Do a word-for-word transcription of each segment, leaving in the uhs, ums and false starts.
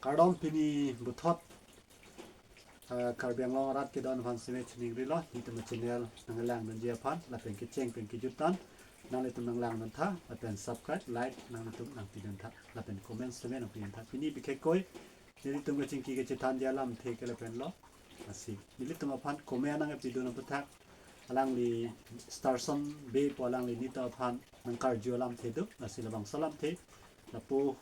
Kardom, pini puthot, eh, Karbi Anglong arat kedo-an aphan seme chiningrilo, nelitum a-channel nanglang nangji aphan, lapen kecheng pen kejut an nanglitum nanglang nangtha, lapen subscribe, like nanglitum nangpi nangtha, lapen comment seme nangpi nangtha. Pini bikhe koi, nelitum kachingki kachethanji alamthe ke lapenlo. Lasi nelitum aphan comment nangpidun aphuthak, alangli Starson Bey pu alangli nelitum aphan nangkarju alamthe do. Lasi labangso alamthe lapu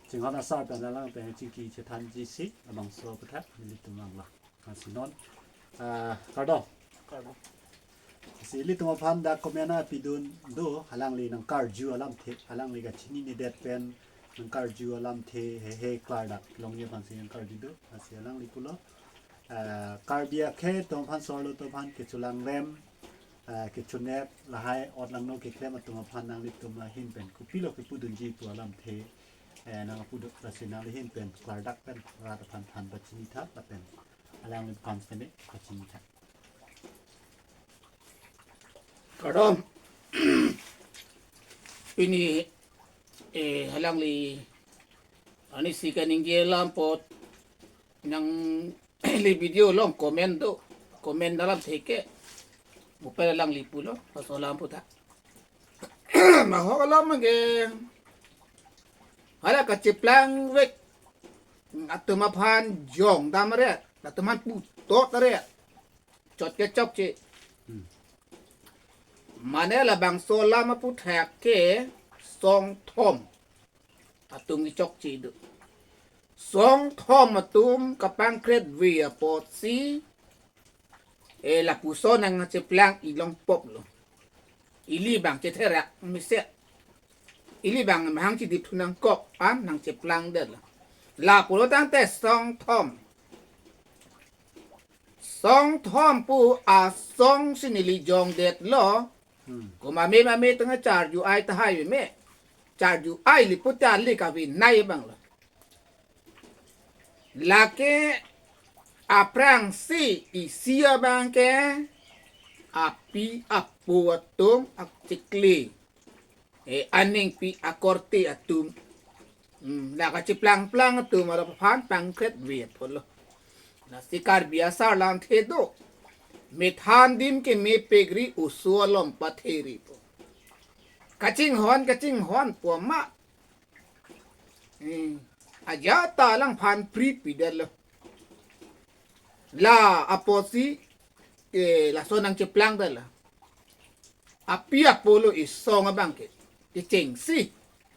chinghon asar pen alang pen chingki chethanji si labangso aphuthak nelitum vanglo. Lasi non, ah, kardom. Kardom. Lasi nelitum aphan dak comment nangpidun do, alangli nangkarju alamthe, alangli kachininedet pen nangkarju alamthe hehe klardak longji aphansi nangkarju do. Lasi alangli pulo, ah, Karbi akhei atum aphan, so-arlo atum aphan kecholangrem, ah, kechonep, lahai ot langno keklem atum aphan nanglitum ahin pen kopilo kepudunji pu alamthe, eh, nangpudo. Lasi nangli ahin pen klardak pen rat aphan than pachinitha lapen alangli aphan seme pachinitha. Kardom. Pini, eh, alangli arnisi kaningje alam apot nangli video along comment do. Comment alamthe ke, bupel alangli pulo, laso alam aphuthak. Mahok alam ke, hala kacheplangvek atum aphan jongdam re, atum aphan putot re, chot ke chokche. Hmm. Mane labangso alam aphuthak ke song thom atum kechokche do. Song thom atum kapangkretve apotsi, eh, lapuson nangcheplang ilong pop lo. Ili abang chetherak mesen. Ili abang mahang chidip thu nangkok an nangcheplangdetlo. La pulo tangte song thom. Song thom pu asong si neli jongdetlo. Hmm. Komat meme tangte charju ai tahai meme. Charju ai li putar li kavinai abang lo. Lake aphrangsi isi abang ke api apo atum achikli, eh, aningpi akorte atum. Hmm, la kacheplangplang atum arap aphan pangkretve apotlo. Lasi Karbi asar alamthe do. Methan adim ke mepegri oso alom patheri pu. Kachinghon, kachinghon pu ma. Hmm. Ajata alangphan pri pidetlo. La apotsi, eh, laso nangcheplangdetlo. Api apo lo isong abang ke. Kechengsi.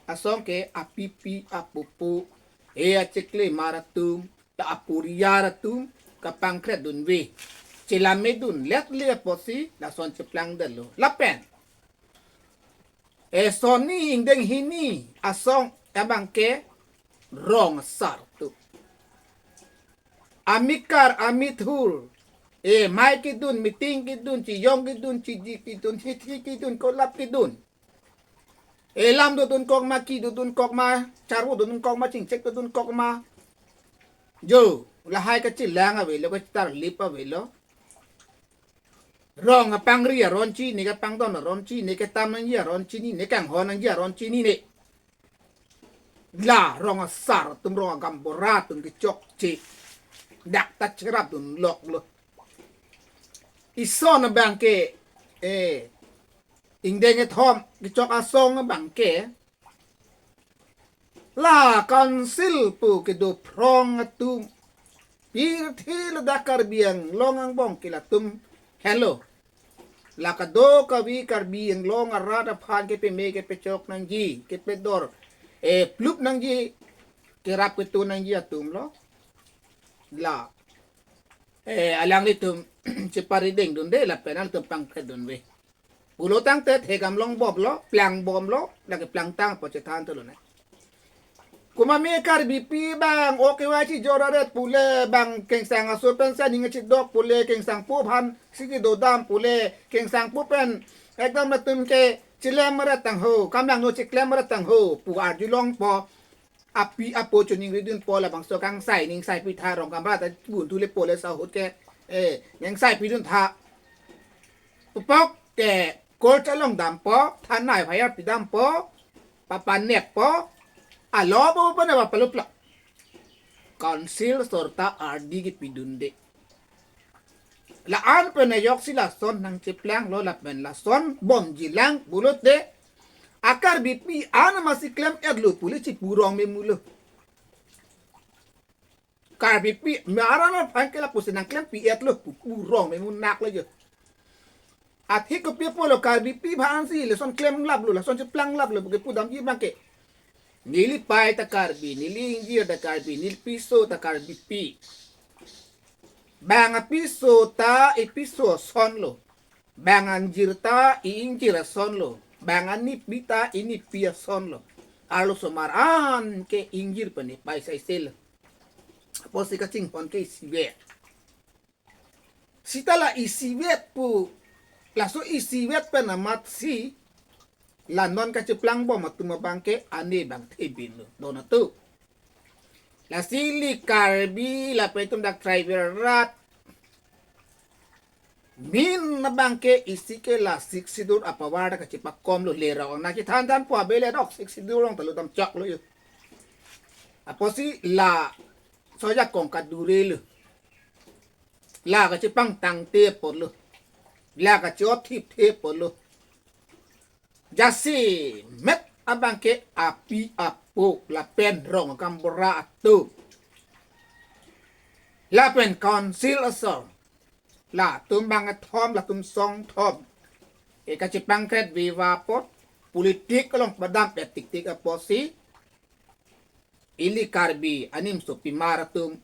Asong ke apipi apopo. Eh, achiklemar atum, ta aporiar atum, kapangkretdunve. Chelamedunletle apotsi, lason cheplangdetlo. Lapen. Eh, sonni ingdeng hini asong abang ke rong asar atum. Amikar amithur. Eh, mei kedun, meeting kedun, chiyong kedun, chiji kedun, chithi kedun, kolap kedun. Eh, lam dodunkok ma, ki dodunkok ma, charvo dodunkok ma, chingchek dodunkok ma. Jo, lahai kachelang avelo, kachetarlip avelo. Rong apangri aron chini, kapangdon aron chini, ketam nangji aron chini, ne kanghon nangji aron chinine. La rong asar atum, rong agambora atum kechokche. Dak ta cherapdunloklo. Ison abang ke, eh, ingdeng kethom kechok asong abang ke, la council pu kedo phrong atum. Pirthe ladak Karbi Anglong angbong ke latum henlo. La kadokave Karbi Anglong arat aphan kepeme kepechok nangji, kepedor, eh, plup nangji, kerap ketu nangji atum lo. La, eh, alanglitum cheparidengdunde lapen alangtum pangkretdunve. Pulo tangte thekam longbomlo, plangbomlo, lake plangtang apot chethan thulo ne. Komat me Karbipi abang, oke wai chijor aret pule abang, kengsang asur pen si aning chidok pule, kengsangpo aphan si kedodam pule, kengsangpo pen ekdom latum ke chilem aret tangho, kamlang no chiklem aret tangho, pu arjulongpo. Api apo choningridunpo, labangso kangsai ningsai pitha, rong kamra ta bun thule pule sahut ke, eh, ningsai piduntha. Pupok ke court along dampo, thanai F I R pidampo, papaneppo, alo po pa na papaluplok. Council asor ta ardi kepidunde. La-an pen ajoksi lason nangcheplanglo lapen lason bomjilang pulote a Karbipi an masi klem-etlo pule chipu rong memulo. Karbipi me aran aphan ke lapusi nangklempi-etlo pu, pu rong memu naklo jo. Athe kopi apotlo Karbipi aphansi lason klemlaplo, lason cheplanglaplo pu kepudamji abangke. Neli pei ta Karbi, neli ingjir ta Karbi, neli piso ta Karbipi. Bang apiso ta ipiso asonlo. Bang angjir ta i-ingjir asonlo. Bang anipi ta inipi asonlo. Arlosomar an ke ingjir pen ipei saiselo. Apotsi kachinghon ke isivet. Seta la isivet pu, laso isivet pen amatsi la non kacheplangbom atum abangke ane abang thebinlo, don atum. Lasi ili Karbi lapen itum dak tribal rat min abangke isi ke la Sixth Schedule apower ta kachepakomlo, lerok nangkethan than pu abele dok Sixth Schedule along ta lutdam choklo jo. Apotsi laso ajakong kadurelo. La kachepangtangte apotlo. La kache-otthipthe apotlo. Jasemet abangke api apo lapen rong gaonbura atum, lapen council asor, latum bangkethom, latum songthom ke kachepangkretve apot, politik along padam-et tiktik apotsi ili Karbi animsopimar atum,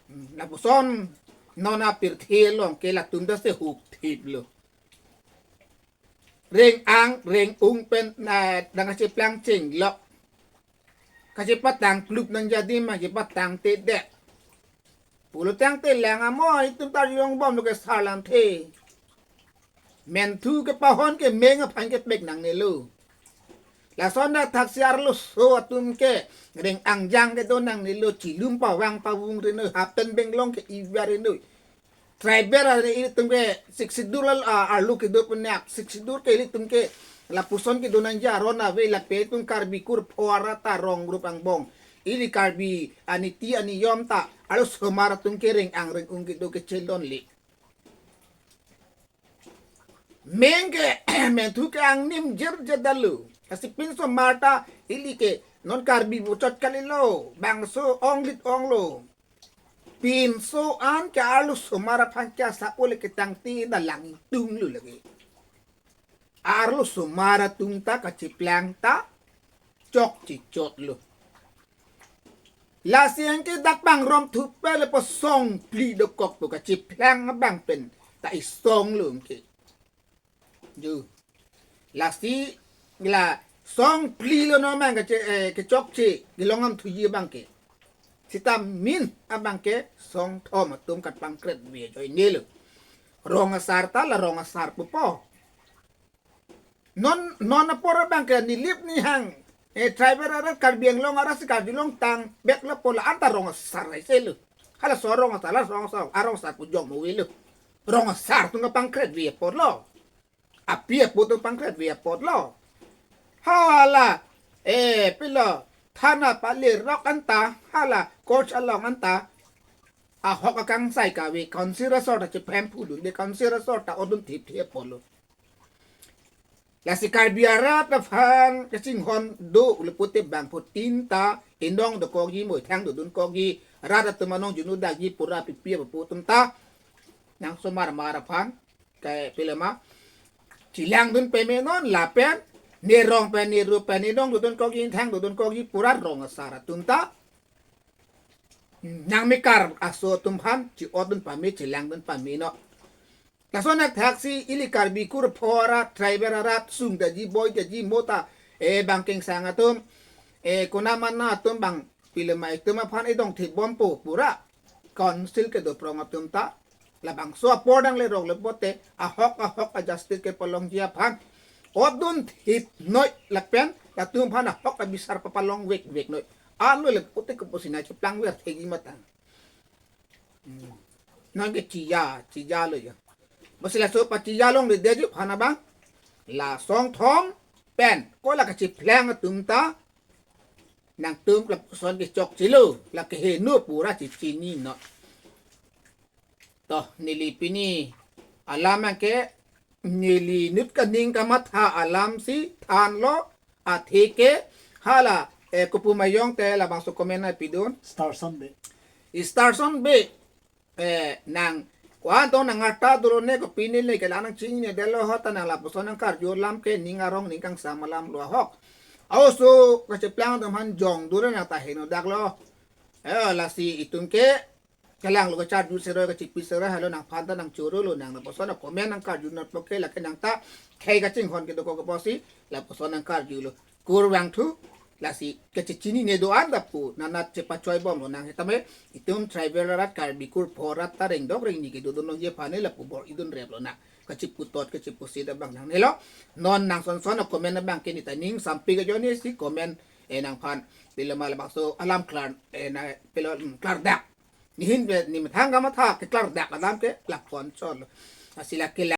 hmm, lapuson non apirthe along ke latum ta se hukthiplo. Reng-ang reng-ung pen na nangkacheplang chenglok. Kachepatang klup nangji adim ma kachepatangtedet. Pulotangte lang amo itum ta jongbomlo ke sar lamthe. Menthu kepahon ke meng aphan kepek nangnelo. Lason dak thaksi arloso atum ke reng-angjang kedo nangnelo, chilum pavang pavung rinoi, hapten benglong ke ivar rinoi. Tribal arni ilitum ke Sixth Schedule al-, a, arlo kedo punak, Sixth Schedule ke ilitum ke lapuson kedo nangji aron ave, lapen itum Karbi kur pho arat ta rong grup angbong. Ili Karbi aniti aniyom ta arlosomar atum ke reng-ang reng-ung kedo kechelonle. Meng ke menthu ke angnim jer jer dalu. Kasi pinsomar ta ili ke non Karbi buchot kalilo, bangso onglit onglo. Pinso an ke arlosomar aphan ke asa ole ketangte da langtunglo lake. Arlosomar atum ta kacheplang ta chokche chotlo. Lasi anke dak bang romthup pele po song phli dokok pu kacheplang abang pen ta isonglo anke. Jo. Lasi la song phli lo no mang kache, eh, kechokche kelong amthuji abangke. Seta min abangke songthom atum kapangkretve ajoinelo. Rong asar ta la rong asar pupo. Non, non apor abangke nilip nihang, eh, tribal arat Karbi Anglong arat si Karbi Anglong tang bek lapo la-an ta rong asar kaiselo. Halaso rong asar, la rong asar, arong asar pu jong mo avelo. Rong asar atum kapangkretve apotlo. Api apo atum pangkretve apotlo. Hala, eh, pilo, thana pali rok anta, hala, coach along anta, ahok akangsai kave, council asor ta chephem phudunde, council asor ta odunthipthe apotlo. Lasi Karbi arat aphan kachinghon do le pute bangphutin ta inong dokokji, moithang dodunkokji, rat atum anong junu dakji pura pipi apo atum ta nangsomarmar aphan ke pilo ma chelangdun pame non lapen nerong pen neru pen inong dodunkokji, inthang dodunkokji pura rong asar atum ta nangmekar aso atum aphan che-otdun pame, chelangdun pame non. Lason athak si ili Karbi kur pho arat, tribal arat, sung daji, boi daji, mo ta, eh, bang kengsang atum, eh, kona mana atum bang pilo ma itum aphan idongthipbompo pura council kedo prong atum ta. Labangso apor dang lerok le pute ahok ahok a-justice kepalongji aphan odunthipnoi lapen latum aphan ahok abisar papalong vekveknoi. Alo le pute kopusi nangcheplangver thekji matang. Hmm. Nangke chija, chijalo jo. Basi laso pachija longledetji aphan abang la songthom pen ko la kacheplang atum ta nangtum lapuson kechokchelo, la keheno pura chechini non. To, neli pini alam abangke, neli nut kaning kamatha alam si thanlo, atheke hala, eh, kopu mayong te labangso comment nangpidun. Starson Bey. Starson Bey, eh, nang ko-an tong nang arta dolo ne, kopi neli kelang nangchinine detlo ho, ta nang lapuson nangkarju alam ke ning arong ning kangsam alam lo ahok. Aoso kacheplang atum aphan jong dolo, nang ta heno daklo. Eh, lasi itum ke kelang lo, kacharju seroi, kachipi seroi helo, nangphan ta nang choro lo, nang lapuson a-comment nangkarju nangpo ke, lake nang ta khei kachinghon kedo ko keposi lapuson nangkarju lo. Kurvangthu, lasi kachechinine do-an ta pu nanat chepachoi bomlo nang, setame itum tribal arat, Karbi kurpho arat ta rengdok rengni kedo dun longji aphan ne lapu bor-idun replo nang. Kachiputot kachipusi abang nangnelo. Non nang sonson a-comment abangke neta ning sampik ajoine si comment, eh, nangphan pilo ma labangso alam klar, eh, na pilo, hmm, klardak. Nehin pe nemethang kamatha keklardak alam ke lapuson chotlo. Lasi lake